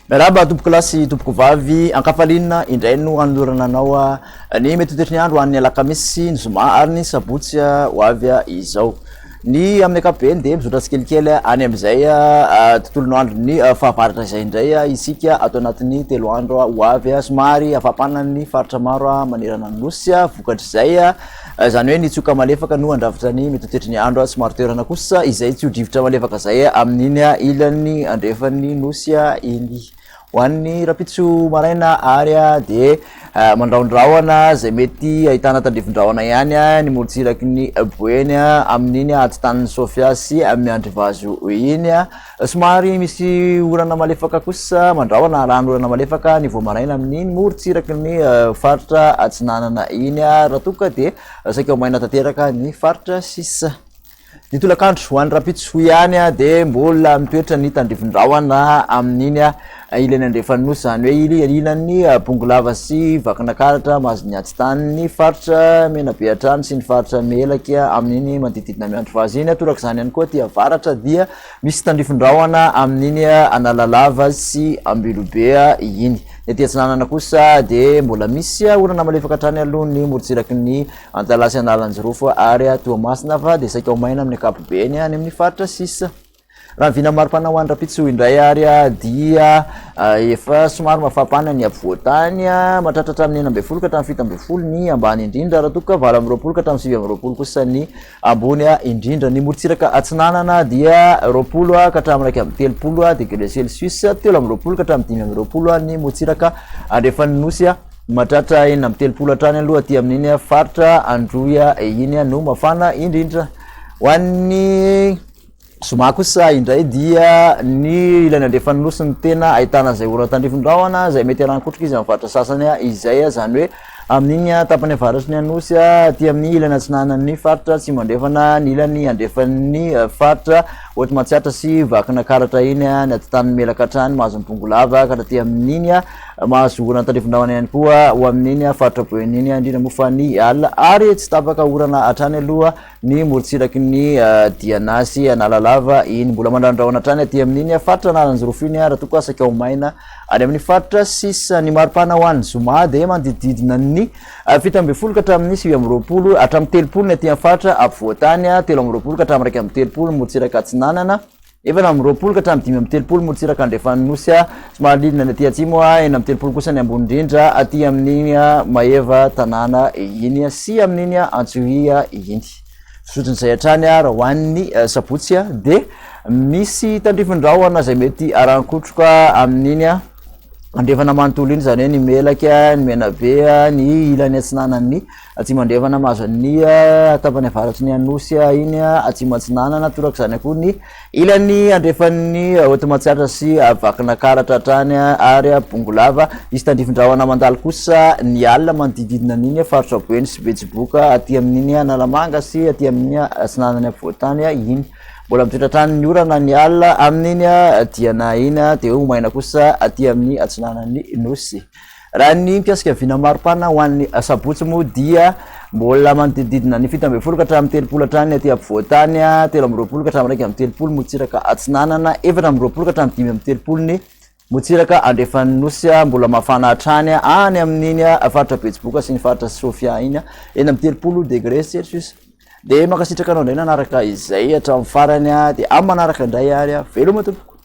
Miarahaba tompokolahy sy tompokovavy, ankafaliana indray no hanolorana anao ny mety ho toetry ny andro ho an'ny alakamisy sy ny zoma ary ny sabotsy ho avy izao. Ny amin'ny ankapobeny dia mizotra tsikelikely any amin'izay tontolon'andron'ny fahavaratra izay indray isika ato anatin'ny 3 andro ho avy. Somary hafampana ny faritra maro manerana ny nosy vokatr'izay. Izany hoe ny tsioka malefaka no handrafitra ny mety ho toetry ny andro sy marin-toerana kosa izay tsio-drivotra malefaka izay amin'iny ilany andrefan'ny nosy iny. Ho an'ny rahampitso maraina ary dia mandrahondrahona izay mety ahitana tandrifin-drahona ihany ny morontsiraky ny Boeny amin'iny atitan'i Sofia sy Miandrivazo iny. Somary misy orana malefaka kosa mandrahona arahan'orana malefaka ny vao maraina amin'iny morontsiraky ny faritra atsinanana iny raha toa ka dia saika ho maina tanteraka ny faritra sisa. Ny tolakandro ho an'ny rahampitso ihany dia mbola mitoetra ny tandrifin-drahona amin'iny ilany andrefan'ny nosy, izany hoe ilan'ny Bongolava sy Vakinakaratra mahazo ny atitanin'ny faritra Menabe hatrany sy ny faritra Melaky amin'iny manodidididina Miandrivazo iny. Torak'izany ihany koa aty avaratra dia Misy tandrifin-drahona amin'iny Analalava sy Ambilobe iny. Ny aty atsinanana kosa dia mbola misy orana malefaka hatrany aloha ny morontsiraky ny Antalaha sy Analanjirofo ary Toamasina fa dia saika ho maina amin'ny ankapobeny any amin'ny faritra sisa. Raha ny vina maripana ho an'ny rahampitso indray ary dia efa somary mafampana ny afovoan-tany, mahatratra hatramin'ny 16 ka hatramin'ny 17 ny ambany indrindra raha toa ka 28 ka hatramin'ny 29 kosa ny Ambony indrindra. Ny morontsiraka atsinanana dia 20 ka hatramin'ny 31 degré celsius, 23 ka hatramin'ny 25 ny morontsiraka andrefan'ny nosy, mahatratra 36 hatrany aloha aty amin'iny faritra Androy iny no mafana indrindra. Ho an'ny Zoma kosa indray dia ny ilany andrefan'ny nosy no tena ahitana izay orana tandrifin-drahona izay mety haran-kotroka izy amin'ny faritra sasany izay, izany hoe amin'iny tapany avaratry ny Anosy aty amin'ny ilany atsinanan'ny faritra Atsimo Andrefana, ny ilany andrefan'ny faritra Haute Matsiatra sy Vakinakaratra iny, ny atitan'ny Melaka hatrany mahazo ny Bongolava ka hatraty amin'iny mahazo orana tandrifin-drahona ihany koa ho amin'iny faritra Boeny iny, indrindra moa fa ny alina ary tsy tapaka orana hatrany aloha ny morontsiraky ny Diana sy Analalava iny. Mbola mandrandrahona hatrany aty amin'iny faritra Analanjirofo iny raha toa ka saika ho maina any amin'ny faritra sisa. Ny maripana ho an'ny zoma dia manodidididina ny 17 ka hatramin'ny 29 hatramin'ny 30 ny aty amin'ny faritra afovoan-tany, 23 ka hatramin'ny 31 ny morontsiraka atsinanana, 24 ka hatramin'ny 35 morontsiraka andrefan'ny Nosy, somary lidina ny aty atsimo, 36 kosa ny ambony indrindra aty amin'iny Maevatanàna iny sy amin'iny Antsohihy iny. Fizotrin'izay hatrany raha ho an'ny sabotsy dia misy tandrifin-drahona izay mety haran-kotroka amin'iny andrefana manontolo iny, izany hoe ny Melaky, ny Menabe, ny ilany atsinanan'ny Atsimo andrefana mahazo an'ny tapany avaratry ny Anosy iny, atsimo atsinanana, torak'izany koa ny ilany andrefan'ny Haute Matsiatra sy Vakinakaratra hatrany ary Bongolava. Hisy tandrifin-drahona mandalo kosa ny alina manodididina an'iny faritra Boeny sy Betsiboka aty amin'iny Analamanga sy aty amin'iny atsinanan'ny afovoan-tany iny. Mbola mitoetra hatrany ny orana ny alina amin'iny Diana iny dia ho maina kosa aty amin'ny atsinanan'ny Nosy. Raha ny mikasika vina maripana ho an'ny sabotsy moa dia mbola manodidididina ny 17 ka hatramin'ny 30 hatrany aty afovoan-tany, 23 ka hatramin'ny 31 morontsiraka atsinanana, 24 ka hatramin'ny 35 ny morontsiraka andrefan'ny nosy. Mbola mafana hatrany any amin'iny faritra Betsiboka sy ny faritra Sofia iny, 36 degré celsius. Dia mankasitraka anao indray nanaraka izay hatramin'ny farany, dia amin'ny manaraka indray ary, veloma tompoko.